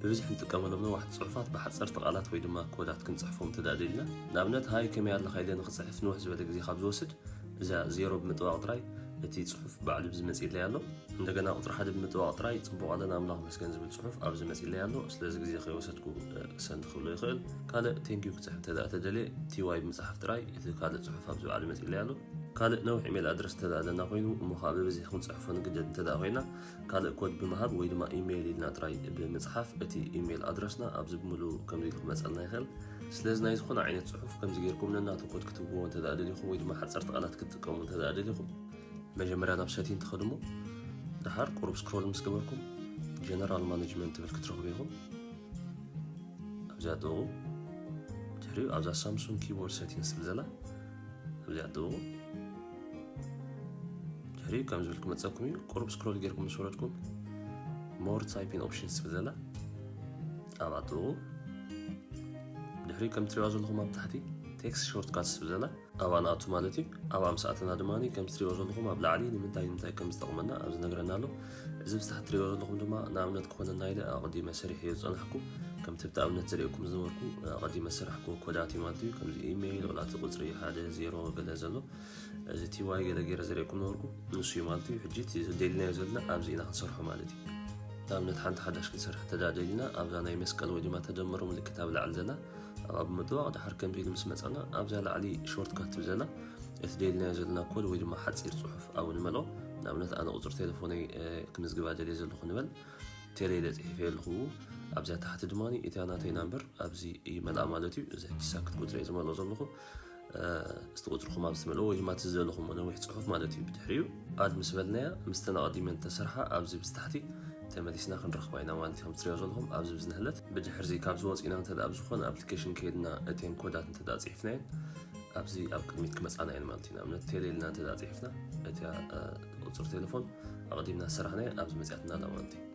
ብብዝሒ ንጥቀመሎም ነዋሕቲ ጽሑፋት ብሓጸርቲ ቃላት ወይ ድማ ኮዳት ክንጽሕፎም እንተ ደኣ ደሊና፣ ንኣብነት፣ ሃይ፣ ከመይ ኣለኻ ኢለ ንኽጽሕፍ ንውሕ ዝበለ ግዜ ካብ ዝወስድ፣ እዛ ዜሮ ብምጥዋቕ ጥራይ እቲ ጽሑፍ ባዕሉ ኣብዚ መጺእለይ ኣሎ። እንደገና ቁጽሪ ሓደ ብምጥዋቕ ጥራይ ጽቡቕ ኣለና ኣምላኽ ይመስገን ዝብል ጽሑፍ ኣብዚ መጺእለይ ኣሎ። ስለዚ ግዜ ከይወሰድኩ፣ እ፣ ሰንድ ክብሎ ይኽእል። ካልእ ቴንኪዩ ክጽሕፍ እንተ ደኣ ተደልየ፣ ቲ ዋይ ብምጽሓፍ ጥራይ እቲ ካልእ ጽሑፍ ኣብዚ ባዕሉ መጺእለይ ኣሎ። ካልእ ነዊሕ ኢሜል ኣድረስ እንተ ደኣ ኣለና ኮይኑ፣ እሞ ከኣ ብብዝሒ ክንጽሕፎ ንግደድ እንተ ደኣ ኮይና፣ ካልእ ኮድ ብምሃብ ወይ ድማ ኢሜይል ኢልና ጥራይ ብምጽሓፍ እቲ ኢሜይል ኣድረስና ኣብዚ ብምሉኡ ከምዚ ኢሉ ክመጸልና ይኽእል። ስለዚ ናይ ዝኾነ ዓይነት ጽሑፍ ከምዚ ጌርኩም ነናቱ ኮድ ክትብዎ እንተ ደኣ ደሊኹም ወይ ድማ ሓጸርቲ ቃላት ክትጥቀሙ እንተ ደኣ ደሊኹም፣ መጀመርያ ናብ ሰቲንግ ትኸዱ እሞ፣ ደሓር ቁሩብ ስክሮል ምስ ገበርኩም ጀነራል ማኔጅመንት ትብል ክትረኽቡ ኢኹም። ኣብዚኣ ጥቕኡ። ድሕሪኡ ኣብዛ ሳምሱንግ ኪቦርድ ሰቲንግስ ትብል ዘላ ኣብዚኣ ጥቕኡ። ድሕሪኡ ከም ዝብል ክመጸኩም እዩ። ቁሩብ ስክሮል ጌርኩም ምስ ወረድኩም ሞር ታይፒንግ ኦፕሽንስ ትብል ዘላ ኣብኣ ጥቕኡ። ድሕሪኡ ከም ትሪእዋ ዘለኹም ኣብ ታሕቲ ቴክስት ሾርትካትስ ትብል ዘላ ኣብኣ ንኣቱ ማለት እዩ። ኣብኣ ምስ ኣተና ድማ ከም ትሪእዎ ዘለኹም ኣብ ላዕሊ ንምንታይ ንምንታይ ከም ዝጠቕመና ኣብ ዝነግረና ኣሎ። እዚ ብታሕቲ ትሪእዎ ዘለኹም ድማ ንኣብነት ክኾነና ኢለ ኣቐዲመ ሰሪሐዮ ዝጸናሕኩ፣ ከምቲ ብቲ ኣብነት ዘርእየኩም ዝነበርኩ ኣቐዲመ ዝሰራሕኩዎ ኮዳት እዩ ማለት እዩ። ከምዚ ኢሜይል፣ ወላ እቲ ቁጽሪ ሓደ፣ ዜሮ ገለ ዘሎ፣ እዚ ቲ ዋይ ገለ ገይረ ዘርእየኩም ነበርኩ፣ ንሱ እዩ ማለት እዩ። ሕጂ እቲ ደሊናዮ ዘለና ኣብዚ ኢና ክንሰርሖ ማለት እዩ። ንኣብነት ሓንቲ ሓዳሽ ክንሰርሕ እንተ ደኣ ደሊና ኣብዛ ናይ መስቀል ወይ ድማ ተደመሮ ምልክት ኣብ ላዕሊ ዘላ ኣብኣ ብምጥዋቕ፣ ደሓር ከምዚ ኢሉ ምስ መጸና ኣብዛ ላዕሊ ሾርትካት ትብል ዘላ እቲ ደሊናዮ ዘለና ኮድ ወይ ድማ ሓጺር ጽሑፍ ኣብኡ ንመልኦ። ንኣብነት ኣነ ቁጽሪ ቴሌፎነይ፣ እ፣ ክምዝግባ ደልየ ዘለኹ ንበል። ቴሌ ኢለ ጽሒፈዮ ኣለኹ። ኣብዚኣ ታሕቲ ድማ እታ ናተይ ናምበር ኣብዚ ይመልኣ ማለት እዩ። እዚ ሕጂ ሳክት ቁጽሪ እየ ዝመልኦ ዘለኹ። እ፣ እቲ ቁጽርኹም ኣብ ዝመልኦ ወይ ድማ እቲ ዝደለኹም ነዊሕ ጽሑፍ ማለት እዩ። ብድሕሪኡ ኣድ ምስ በልናያ፣ ምስተን ኣቐዲመን ተሰርሓ ኣብዚ ብስታሕቲ ተመሊስና ክንረኽባ ኢና ማለት እዩ። ከም ትሪኦ ዘለኹም ኣብዚ ብዝንህለት ብድሕርዚ ካብዚ ወፂና እንተ ደኣ ኣብ ዝኾነ ኣፕሊኬሽን ከይድና እተን ኮዳት እንተ ደኣ ጽሒፍናየን ኣብዚ ኣብ ቅድሚት ክመጻና እየን ማለት እዩ። ንኣብነት ቴሌ ኢልና እንተ ደኣ ጽሒፍና እቲኣ፣ እ፣ ቁጽሪ ቴሌፎን ኣቐዲምና ዝሰራሕናያ ኣብዚ መጺኣትና ኣላ ማለት እዩ።